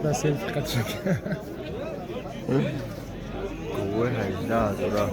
На селфи қатшак. Говои 18 ҳазора.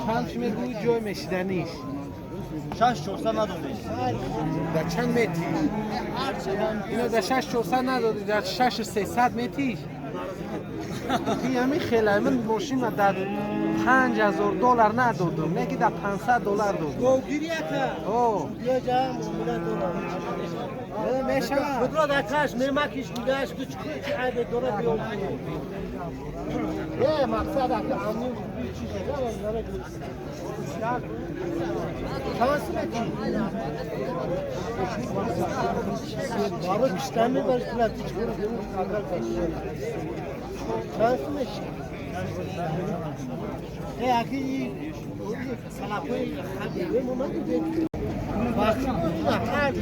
Чанд мегӯӣ ҷой мешиданиш? Шаш чорсад надодӣ. Дар чанд метӣ? Ино дар шаш чорсад надодӣ, дар шашу сесад метиш? Ҳами хела ман мошина дар 5000 доллар надодум, неки дар 500 доллар додум. О. Мешавад. Худро дар каш мемакиш дигаш ки айбе дора биё. Е, мақсад ака амни чӣ чанд сумати? Баро киштан мебариш пулати чӣ чанд сумеш? Е, аки салапои хабире мо надидем. Бахши ҳар.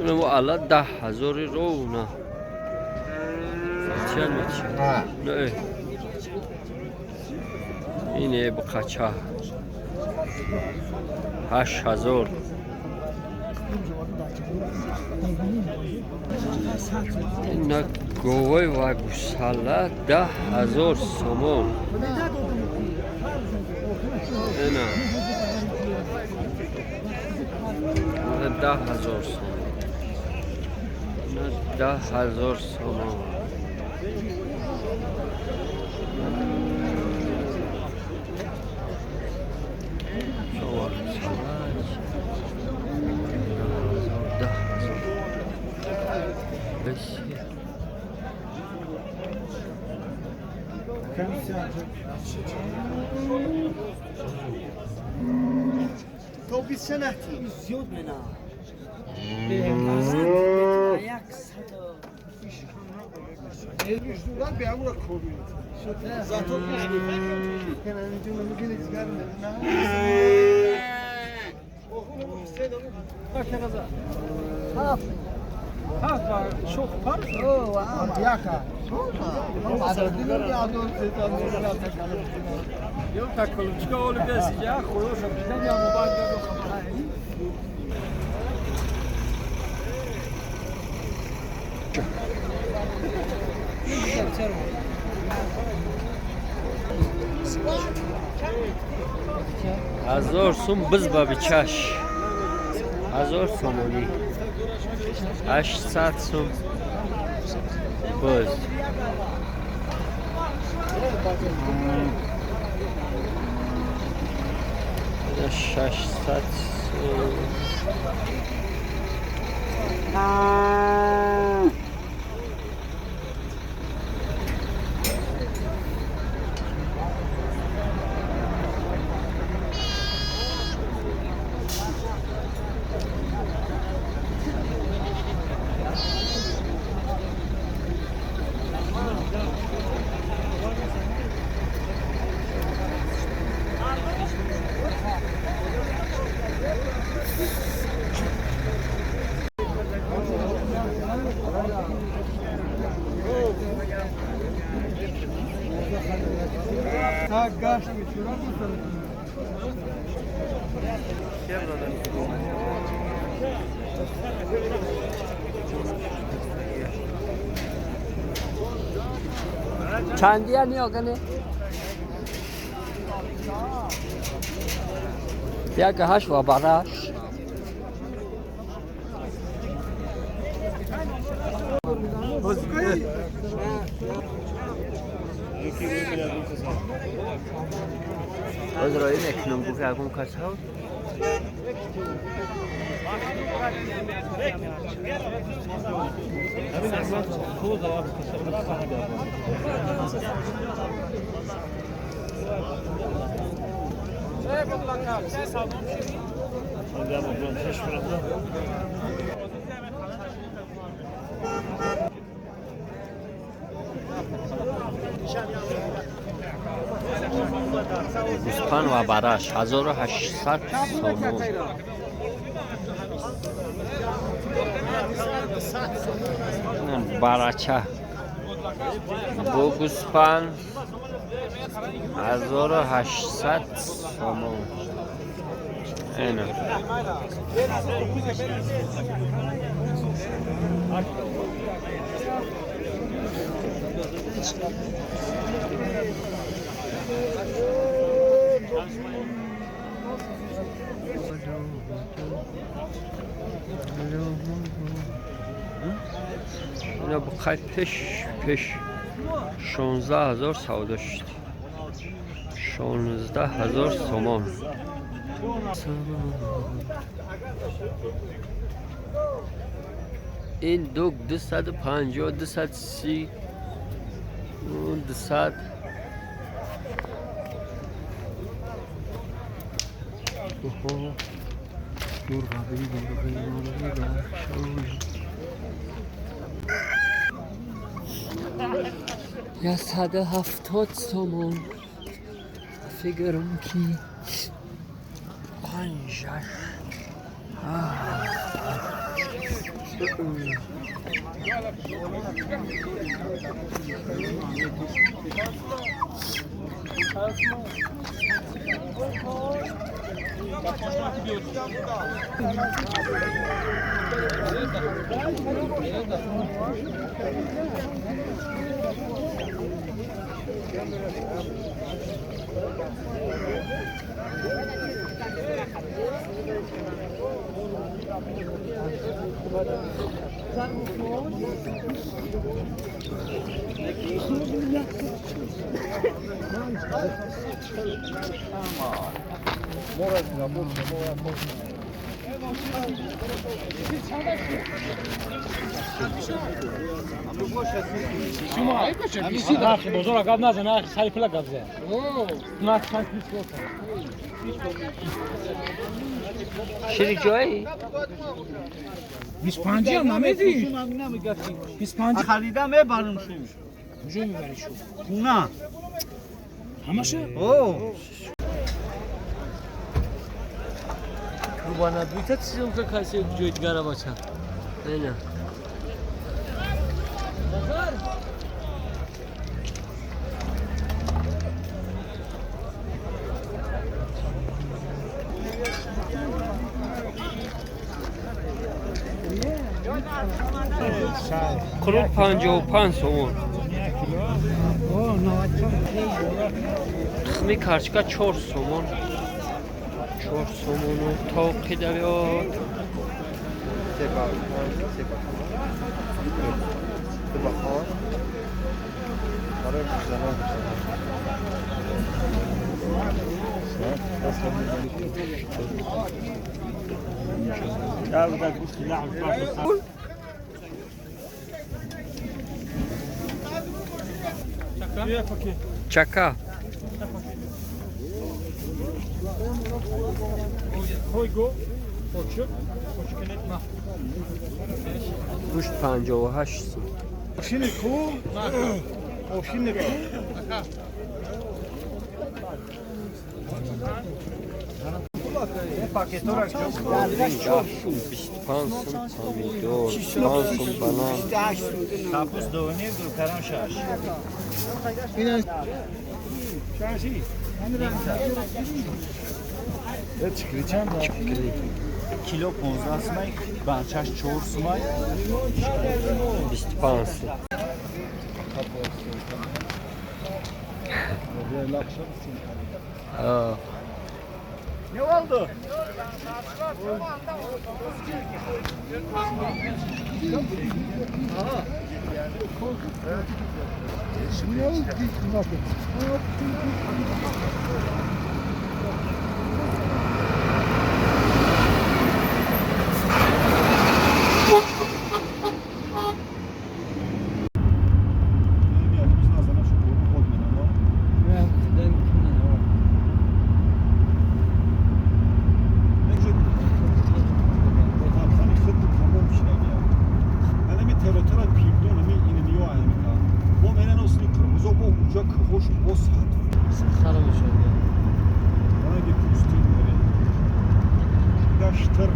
Инмо ала 10 ҳазори ровно. Чанд мечи? Не. Ине бқача. 8000. Ина говой ва гусала 10 000 сомон. Ина. Ина 10 000 сомон. Ина 10 000 сомон. Шова гусала. 10 000, 10 000. Бес. То бист нахти. Зиёд мена. Як сад. Зурат به همون کوبی. Зато Ҳазор сум биз ба бичаш. 1000 сомонӣ. 800 сум буз. 600 сум. Чандия ниёгане? Як ҳашт ва бараш. Боз роӣ мекунам, гуфт ягон кас ҳав. Гӯспан ва бараш 1800 сомон. Барача бо гӯспан 1800 сомон. Ина. اینا بخیر پیش پیش 16000 سودا شد. 16000 سومان. این دو 250 230 200. یا 170 سومان. فکرم که 5 شریک جایی؟ 25 هم نمیدی؟ 25 خریدم میبرم شو. کجا میبری شو؟ خونه. همشه؟ اوه. Kubana بیتا چیزم که کسی جای دیگر باشه. نه. کلوب 55 سومون. تخمی کرچکا 4 سومون. 4 سومون تا قیدویات. Чака. Гӯшт 58 сум. Бист панҷ сум помидор, 5 сум банан. Капуст 2.5, гулкарам 6. Чикри. Кило 15 сумай, банчаш 4 сумай. 25 сум. Ne oldu? Теротара пирдон ами инамиё аймика. Бо мерен осли қирғизо, бо уҷа кӯҳошон бо сад. Хара мешавад. Ранги пӯстин мере. Даштар.